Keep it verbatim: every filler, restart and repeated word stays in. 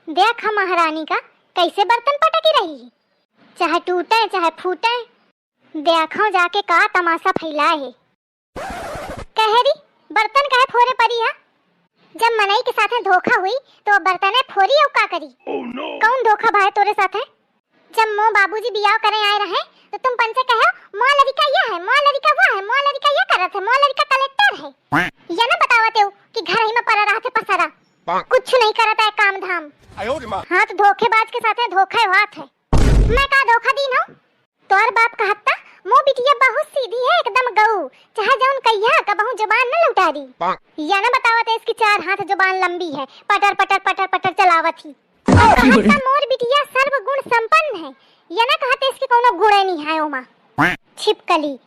देख हम महारानी का कैसे बर्तन पटकी रही है, चाहे टूटे चाहे फूटे। देखो जाके का तमाशा फैलाए है। कहे री, बर्तन काहे फोरे परी है? जब मनई के साथे धोखा हुई तो बर्तने फोरी और का करी? कौन धोखा भाई तोरे साथे? जब मो बाबूजी बियाह करे आए रहे तो तुम पंचे कहे, "मोआ लड़िका यह है, मोआ लड़िका वह है, मोआ लड़िका यह करत है, मोआ लड़िका कलेक्टर है।" यह ना बतावत हो कि घर ही में पड़ा रहते पसरा, कुछ नहीं करत है काम धाम। हाँ तो धोखेबाज के साथे धोखा हुआत है। मैं का धोखा दीन हूँ? तोर बाप कहता, "मो बिटिया बहुत सीधी है, एकदम गऊ, चाहे जौन कहिया कबहू जुबान न लौटा दी।" या ना बतावत है इसकी चार हाथ जुबान लंबी है, पटर पटर पटर पटर चलावत ही। और कहता, "मोर बिटिया सर्व गुण संपन्न है।" या ना कहते इसके कोनो गुणे नहीं है ओमा। छिपकली।